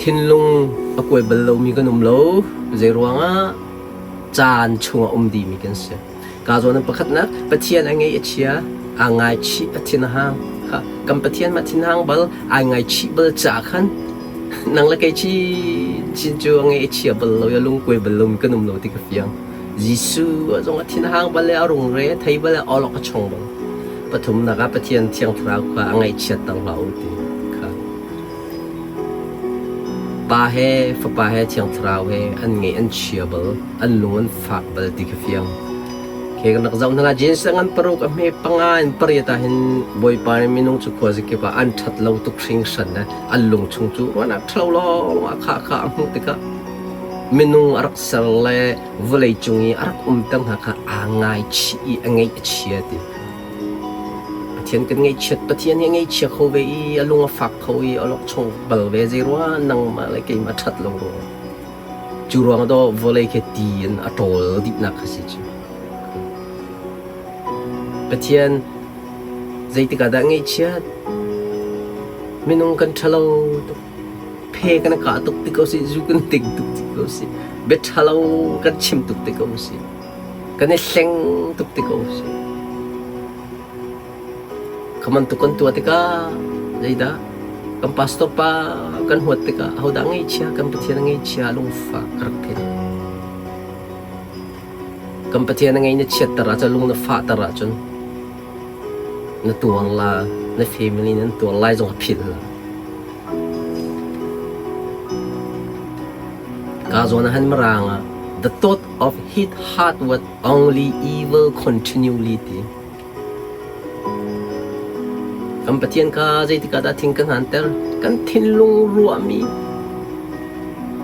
Thinlung a kuai bal lomi kan um lo. Zeiruangah caan chungah um dihmi kan si. Ka zawn pakhatnak Pathian a ngei a chia, aa ngaichih a thin a hang. Kha kan Pathian mah thinhang bal, ai ngaichih bal ca khan nang le kei chin chin cu a ngei a chia bal lo i a lungkuai bal lomi kan um lo ti ka fiang. Jesuh zong a thinhang bal le a rungre a thei bal le awlok a chong bal. Pathumnak ah Pathian Thiang Thlarau kha a ngaihchiatter hlah u ti kha. Pa he Fapa he Thiang Thlarau he an ngeih an chia bal, an lung an fak bal ti kha fiang. Khi kan rak zoh hna la Genesis ngan paruk a hme panga in pariat ah hin Bawipa nih minung cu khuazakip ah an ṭhat lo tuk hringhran le an lung chung cu ruahnak ṭhalo lawng ah kha kha a hmuh tikah minung a rak ser le vawlei cung i a rak umter hna kha aa ngaichih i a ngeih a chia ti. Pathian kan ngaihchiat Pathian hi a ngaihchia kho ve i a lung a fak kho i a lawkchong bal ve zei ruangah nangmah le keimah ṭhat lo ruangah. Cu ruang ah dawh vawlei khi ti in a ṭawl dihnak kha si cu. Pathian zeitik ah dah ngaihchiat? Minung kan ṭhalo tuk. Phe kan kah tuk ti ko sih, zu kan ting tuk ti ko sih, bia ṭhalo kan chim tuk ti ko sih, kan i hleng tuk ti ko sih. Kha bantuk kan tuah tikah zeidah kan pastor pa kan huat tikah ahodah ngaihchia kan Pathian a ngaihchia lungfah ka rak phin. Kan Pathian a ngei na chiatter ahcun lung na fahter ahcun na tuar la, na family nan tuar lai zong a philh la. Ka zawn ah han Mirang ah the thought of his heart was only evil continually ti. Kan Pathian kha zeitik ah dah thing kan hanter? Kan thinlung ruahmi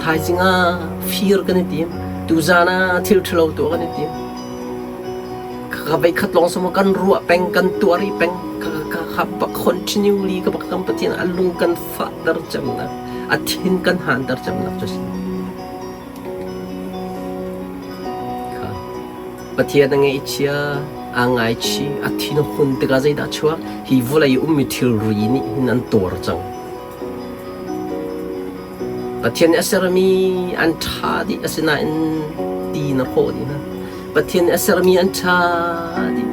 thaizing ah fir kan i tim. Tuzan ah thil ṭhalo tuah kan i tim. Ka veikhat lawng sama kan ruah peng, kan tuah rih peng. Ka ka ka continually ka bak kan Pathian a lung kan fahter cemnak, a thin kan hanter cemnak cu si. Pathian a ngaihchia, aa ngaichih, a thin a hun tikah zeidah a chuak? Hi vawlei i ummi thilri nih hin an tuar cang. Pathian nih a sermi an ṭha dih, asinain ti na hrawh dih hna. Pathian nih a sermi an ṭha dih,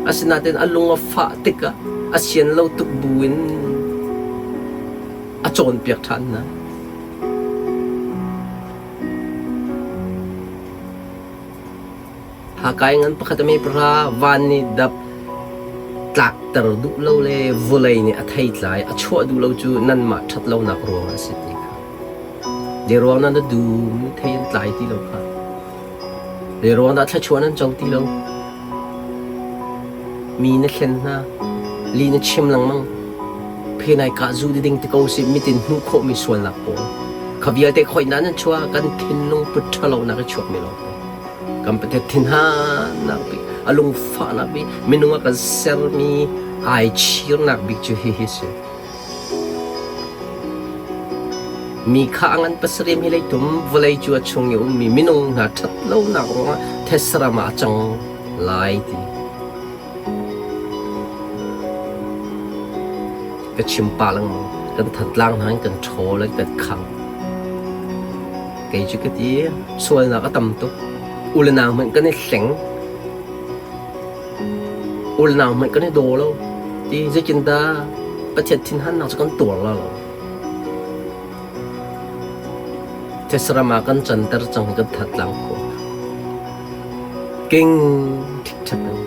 asinain a lung a fah tikah a sian lo tuk buin a cawnpiak ṭhan hna. Hakai ngan pakhat a mei pahra van nih dap tlakter duh lo le vawlei nih a theitlai a chuah duh lo cu nanmah ṭhat lonak ruangah a si ti kha. Zei ruang dah na dum i thei an tlai ti lo kha. Zei ruang dah thluachuah nan co ti lo. Mi na hlen hna, li na chim lengmang. Phe nai kah zu ding ti ko si mitin hmuh khawhmi sualnak pawl. Kha vialte khoih na nan chuah kan thinlung put ṭhalonak i chuakmi lawng te. Kan Pathian thinhannak bik, a lungfahnak bik, minung a kan sermi ai chirnak bik cu hihi si. Mi kha a ngan pasarih hi leitum vawlei cu a chung i a ummi minung hna ṭhat lonak ruangah thetse-ram ah a cang lai ti. Ka chim pah lengmang. Kan Thantlang hna in kan ṭhawl an kan khangh. Kei cu ka ti, sualnak a tam tuk. U le nau hmanh kan i hleng. U le nau hmanh kan i daw lo. Ti zeitindah Pathian thinhannak cu kan tuar la lo. Thetse-ram ah kan canter cang hi kan Thantlang khua. King ṭhikṭhek in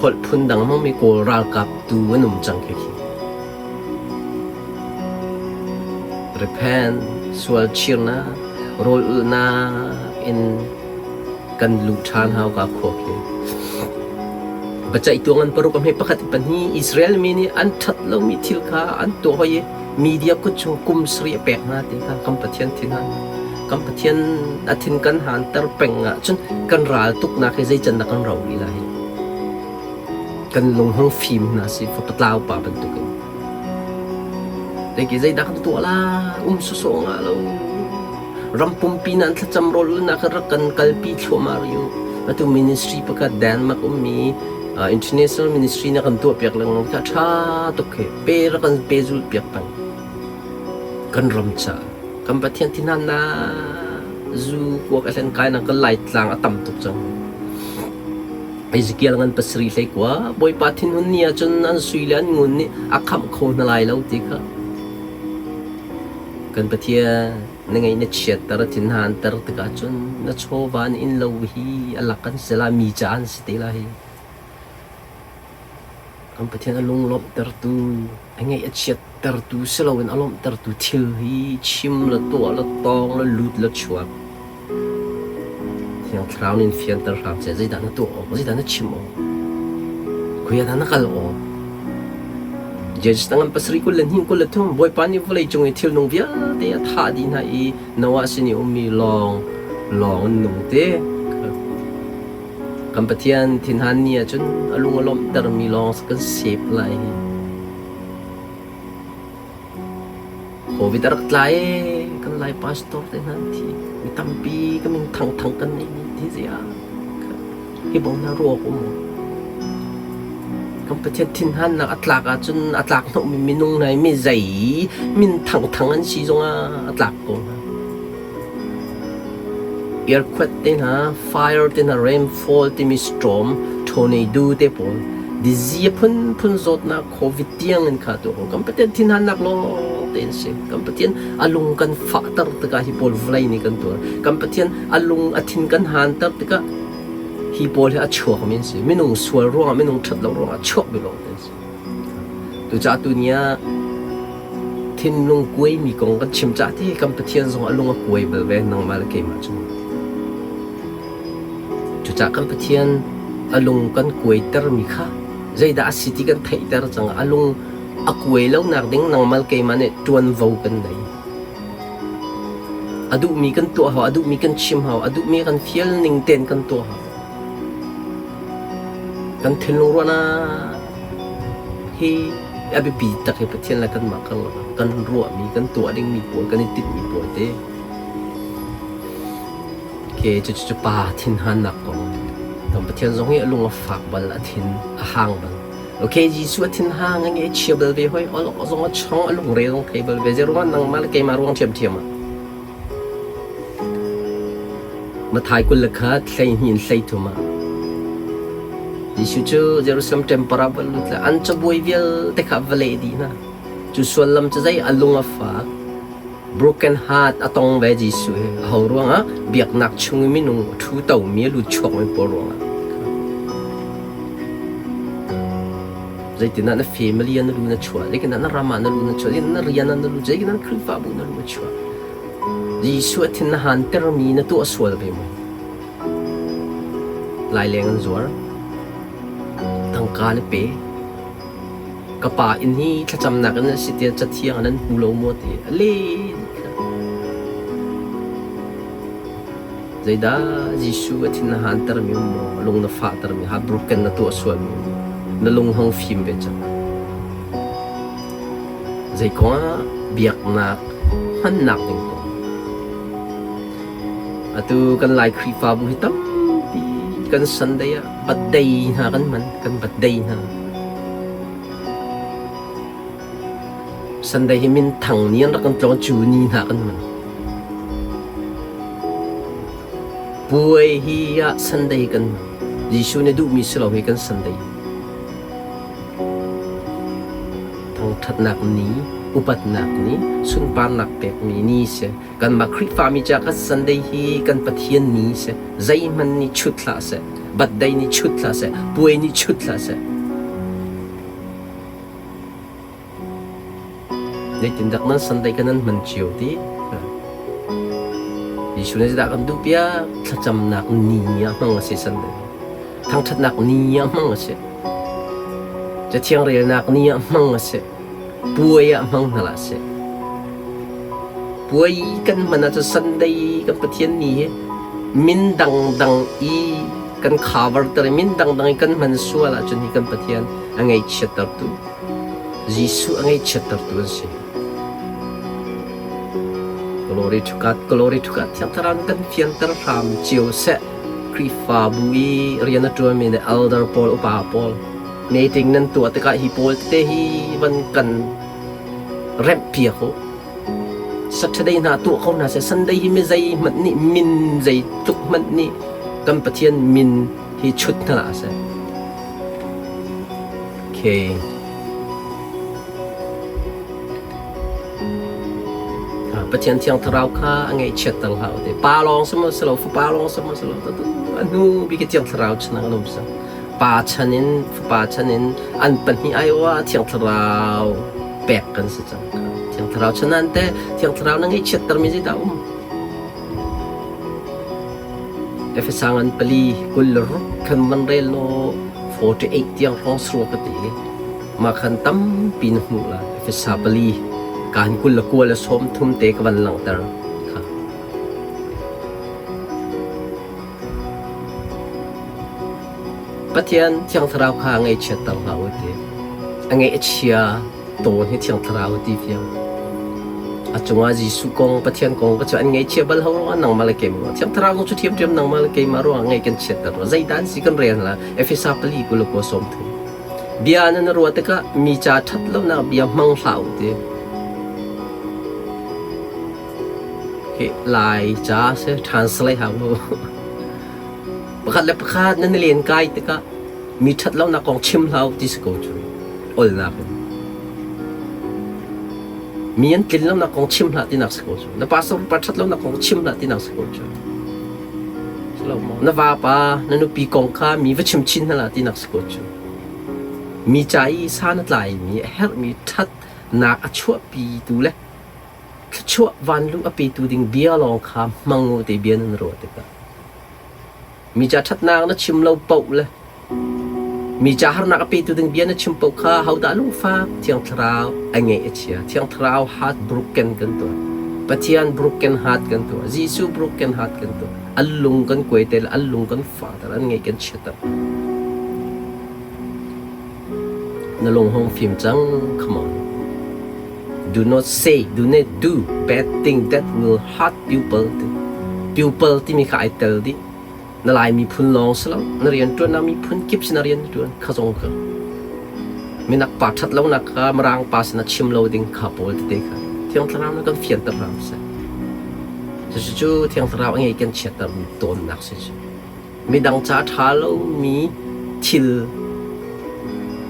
holh phundang hmangmi Kawl ralkap tu an um cang khi khi. Repent, sual chirnak, rawl ulhnak in kan luh ṭhan hau ka khua khi. Biaceihtu ngan paruk a hme pakhat i pahnih Israel mi nih an ṭhat lomi thil kha an tuah hoi i media kut chung kum sarih a pek hna ti kha kan Pathian thin han kan Pathian a thin kan hanter peng ahcun kan ral tuknak hi zeican dah kan ro rih lai kan lung hung fim hna si fapatlau pa bantukin Teki zeidah kan tuah la um sawsawh nga lo ram pumpi nan thlacam rawl ulnak rak kan kalpi thluahmah rih u atu ministry pakhat Denmark ummi international ministry na kan tuah piak lengmang kha tha tuk khi pe rak kan pe zul piak peng. Kan ram caah kan Pathian thinhannak zu kuak a hlen kainak kan Laitlang a tam tuk cang. Ezekiel ngan pasarih hlei kua Bawipa thinhun ni ahcun an sui le an ngun nih a khamh kho hna lai lo ti kha kan Pathian na ngaih na chiatter thinhanter tikah cun na chawva na innlo hi a lak an si lai mi ca an si te lai. Kan Pathian a lunglawmhtertu, a ngaih a chiattertu si loin a lawmhtertu thil hi chim le tuah le tawng le lut le chuak. Thiang Thlarau nih in fianter hram seh. Zeidah na tuah awk? Zeidah na chim awk? Khoi ah dah na kal awk? Judges tangam pasarih 22 23 Bawipa nih vawlei cung i thilnung vialte a thah dih hna i Noah sin i ummi lawng lawng an nung te. Kan Pathian thinhan ni ahcun a lung a lawmhtermi lawng kan sep lai hi. Covid a rak tla ee, kan Lai pastor te hna an thi. Mi tampi ka min thangthang kan neihmi thi ziah. Hi bong hna ruak um maw? Kan Pathian thinhannak a tlak ahcun a tlak hnawhmi minung hna hi mi zei min thangthang an si zongah a tlak ko hna. Earthquake te hna, fire te hna, rainfall timi storm, tornado te pawl, disease a phunphun zawtnak COVID tiang in kha tu kan Pathian thinhannak lawng te an si. Kan Pathian a lung kan fahter tikah hi pawl vawlei nih kan tuar. Kan Pathian a lung a thin kan hanter tikah hi pawl hi a chuakmi an si. Minung sual ruangah, minung ṭhat lo ruangah a chuakmi lawng te an si. Tucaah tuni ah thinlung kuaimi kong kan chim cah ti kan Pathian zong a lung a kuai bal ve nangmah le keimah cu. Cucaah kan Pathian a lung kan kuaitermi kha zeidah a si ti kan theihter cang. A lung a kuai lonak ding nangmah le keimah nih ṭuanvo kan nei. A duhmi kan tuah hau, a duhmi kan chim hau, a duhmi kan fial ning tein kan tuah hau. Kan thinlung ruahnak hi a biapi tak hi Pathian le kanmah karlak ah kan ruahmi, kan tuah dingmi pawl, kan i tinhmi pawl te. Okay, cucu cu pa thinhannak kong. Kan Pathian zong hi a lung a fak bal, a thin a hang bal. Okay, Jesuh a thinhang a nge chia bal ve hoi, awlok zong a chong, a lungre zong thei bal ve. Zeiruangah nangmah le keimah ruang ṭhiamṭhiam ah. Matthai 21 hleihnih in 13 ah Jesuh cu Jerusalem temple ah va lut le an cabuai vialte kha va leh dih hna. Cu suallam cu zei a lung a fak. Broken heart a tong ve Jesuh hi. Aho ruangah biaknak chung i minung a ṭhu tomi a lut chuakmi pawl ruangah. Zeitindah na family ah na lu na chuah, zeitindah na ram ah na lu na chuah, zeitindah na rian ah na lu, zeitindah na Khrihfabu na lu a chuah. Jesuh a thin na hantermi na tuah sual ve maw? Laileng an zuar. Tangka le pe. Ka pa inn hi thlacamnak in a si tiah cathiang ah nan hmu lo maw ti a le Zeidah Jesuh a thin na hantermi um maw? A lung na fahtermi, heartbroken na tuah sualmi um maw? Na lung hong fim ve cang. Zei kongah biaknak hmannak ding kong. Atu kan Lai Khrihfabu hi tampi kan Sunday ah birthday hna kan hman, kan birthday hna. Sunday hi minthang ni an rak kan tlawng cu ni hna kan hman. Puai hi ah Sunday kan hman. Jesuh nih duhmi si lo hi kan Sunday. Thangṭhatnak ni, upatnak ni, sunparnak pekmi ni si. Kanmah Khrihfami ca kan Sunday hi kan Pathian ni si. Zeihmanh nih chut hlah seh. Birthday nih chut hlah seh. Puai nih chut hlah seh. Zeitindah nan Sunday kha nan hman cio ti? Jesuh nih zeidah kan duhpiak? Thlacamnak ni ah hmang a si Sunday. Thangṭhatnak ni ah hmang a si. Cathiang relnak ni ah hmang a si. Puai ah hmang hna hlah seh. Puai kan hman ahcun Sunday kan Pathian ni hi min dangdang i kan cover ter i min dangdang i kan hman sual ahcun hi kan Pathian a ngaihchiattertu Jesuh a ngaihchiattertu an si. Glory to God, glory to God. Thiang Thlarau nih kan fianter hram cio seh. Khrihfabu i rian a ṭuanmi le elder pawl, upa pawl meeting nan tuah tikah hi pawl tete hi van kan remhpiak u. Saturday hna tuah kho hna seh. Sunday hi mi zei hmanh nih min zei tluk hmanh nih kan Pathian min hi chut hna hlah seh. Okay. Pathian Thiang Thlarau kha a ngaihchiatter hlah u ti. Pa lawng si maw si lo, Fapa lawng si maw si lo, a hnu bik i Thiang Thlarau chan ah kan um si. Pa chan in, Fapa chan in an pahnih aiawh ah Thiang Thlarau pek kan si cang. Thiang Thlarau chan ah teh Thiang Thlarau na ngaihchiattermi zeidah a um? Efesa ngan pali 26 khan man rel law 48 tiang hrawng surua ka ti. Mah khan tampi na hmuh lai. Efesa pali kaan 29 le 30 te ka van langhter kha. Pathian Thiang Thlarau kha ngaihchiatter hlah u ti. A ngaih a chia tawn hi Thiang Thlarau ti fiang. A cungah Jesuh kong, Pathian kong ka cu an ngaihchia bal ho ruangah nangmah le keimah ruangah Thiang Thlarau kong cu ṭhiamṭhiam nangmah le keimah ruangah ngaih kan chiatter rua. Zeidah an si kan rel hna. Efesa pali 29 30. Bia nan ruah tikah mi ca ṭhat lonak bia hmang hlah u ti. Hi Lai ca si translate hau mu. Pakhat le pakhat nan i lenkai tikah mi ṭhat lonak kong chim hlah u ti si ko cu. Olnak in. Mi an tlin lonak kong chim hlah tinak si ko cu. Na pastor pa ṭhat lonak kong chim hlah tinak si ko cu. Na vapa, na nupi kong kha mi va chim chin hlah tinak si ko cu. Mi ca i san a tlaimi, a herhmi ṭhatnak a chuahpitu le thluachuah vanluh a petu ding bia lawng kha hmang u ti bia nan ruah tikah mi ca ṭhatnak na chim lo paoh le mi ca harnak a petu ding bia na chim paoh kha hodah lungfak Thiang Thlarau a ngeih a chia Thiang Thlarau heart broken kan tuah Pathian broken heart kan tuah Jesuh broken heart kan tuah an lung kan kuai te le an lung kan fahter an ngeih kan chiatter Na lung hung fim cang come on Do not say, do not do bad thing that will hurt people. People timi kha ai tel dih. Na Lai miphun lawng si lo, na rianṭuannak miphun kip sin na rian na ṭuan kha zong kha. Minak pa ṭhat lonak kha Mirang pa sin ah chim lo ding kha pawl tete kha Thiang Thlarau nih kan fianter hram seh. Cucu Thiang Thlarau a ngei kan chiatter tawnnak si cu. Midang ca ṭha lomi thil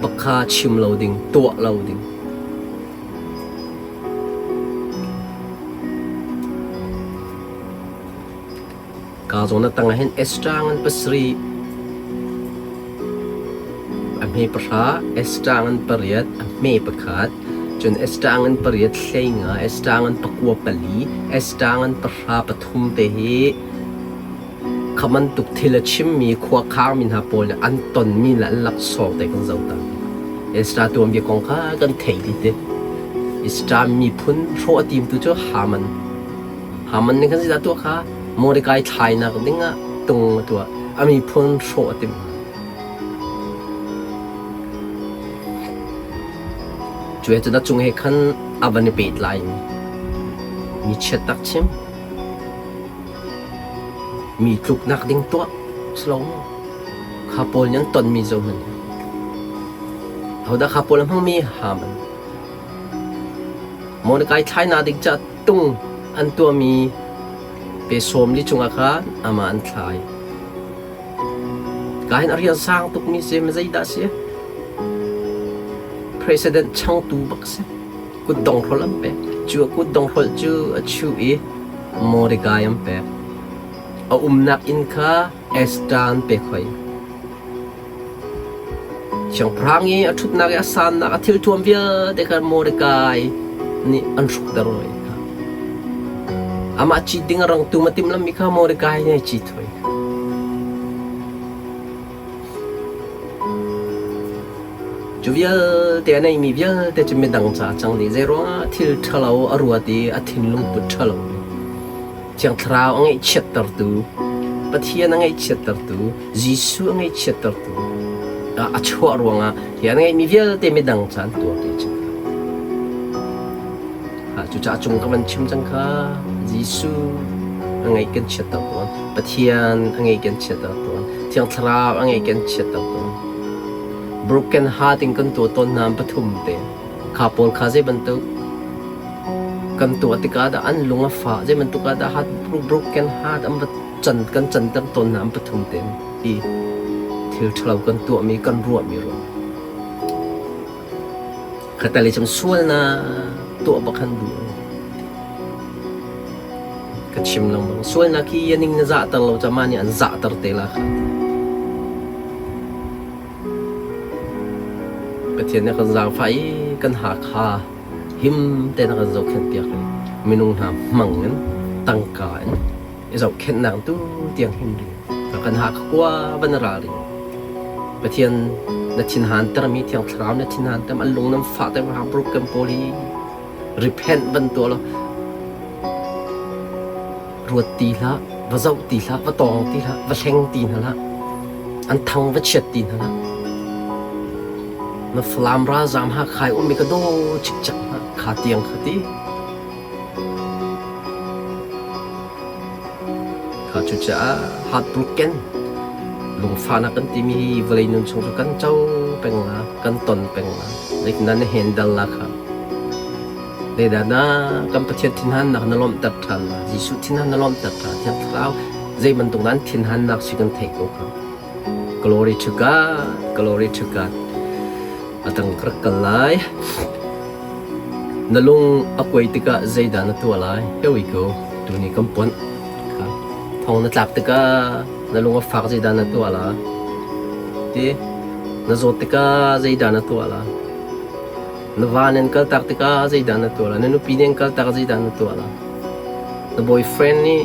bak kha chim lo ding, tuah lo ding. Ka zawn na tang ah hin Esther ngan pasarih, a hme pahra, Esther ngan pariat, a hme pakhat, cun Esther ngan pariat hleinga, Esther ngan pakua pali, Esther ngan pahra pathum te hi Kha bantuk thil a chimmi khuakhangmi hna pawl nih an tonmi le an laksawng te kan zoh ta. Ezra tuanbia kong kha kan theih dih ti. Ezra miphun hrawh a timtu cu Haman. Haman nih khan zeidah tuah kha Mordecai thlainak dingah tung a tuah. A miphun hrawh a timh. Cu he cun a cung he khan a van i pehtlai mi mi chiat tak chim. Mi tluknak ding tuah si lo maw? Kha pawl nih an tonmi zohhmanh. Ahodah kha pawl a hmangmi? Haman. Mordecai thlainak ding caah tung an tuahmi pe sawm li cungah khan amah an thlai. Ka hin a rian sang tukmi si, zeidah si? President changtu bak si. Kutdonghrolh an pek. Cu a kutdonghrolh cu a chuh i Mordecai an pek. A umnak inn kha Esther an pek hoi. Siangpahrang i a ṭhutnak i a sannak a thilthuam vialte kha Mordecai nih an hrukter hoi. Amah cit ding a rangtum a timhlammi kha Mordecai nih a cit hoi. Cu vialte a neimi vialte cu midang ca cang dih. Zeiruangah thil ṭhalo a ruat i a thinlung put ṭhalo Thiang Thlarau a ngaihchiattertu, Pathian a ngaihchiattertu, Jesuh a ngaihchiattertu a chuah ruangah hi a ngeihmi vialte midang ca an tuar ti cu. Cucaah cung ka van chim cang kha Jesuh a ngaih kan chiatter tawn, Pathian a ngaih kan chiatter tawn, Thiang Thlarau a ngaih kan chiatter tawn. Broken heart in kan tuah tawn hna pathum te. Kha pawl kha zei bantuk? Kan tuah tikah dah an lung a fah, zei bantuk ah dah heart broken heart an va can kan canter tawn hna an pathum tein hi thil ṭhalo kan tuahmi kan ruahmi ruang. Khatali cun sualnak tuah bak han duh. Ka chim lengmang. Sualnak hi yaning na zahter lo ca mah nih an zahter te la kha. Pathian nih kan zaangfah i kan Hakha him tein a kan zohkhenh piak i minung hna hmang in tangka in i zohkhenhnak tu tiang him ding kan Hakha khua van ra ding. Pathian na thinhan termi Thiang Thlarau na thinhan ter an lung nan fah ter ha broken pawl hi repent van tuah law ruat ti hlah, va zoh ti hlah, va tawng ti hlah, va hleng ti hna hlah, an thang va chiat ti hna hlah. Na Falam ralzaam Hakha i ummi ka daw cikcek hna, kha tiang kha ti. Kha cucaah heartbroken lungfahnak kan timi hi vawlei nun chung cu kan co peng la, kan ton peng la. Zeitindah na handle la kha. Zeidah na kan Pathian thinhannak na lawmhter ṭhan la, Jesuh thinhan na lawmhter ṭhan, Thiang Thlarau zei bantuk dah an thinhannak si kan theih ko kha. Glory to God, glory to God. A tang ka rak kal lai. Na lung a kuai tikah zeidah na tuah lai? Here we go. Tuni kan ponh. Thong na tlak tikah na lung a fak zeidah na tuah la? Ti na zawt tikah zeidah na tuah la? Na va nan kaltak tikah zeidah na tuah la? Na nupi nih an kaltak zeidah na tuah la? Na boyfriend nih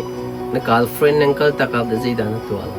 na girlfriend nan kaltak ah zeidah na tuah la?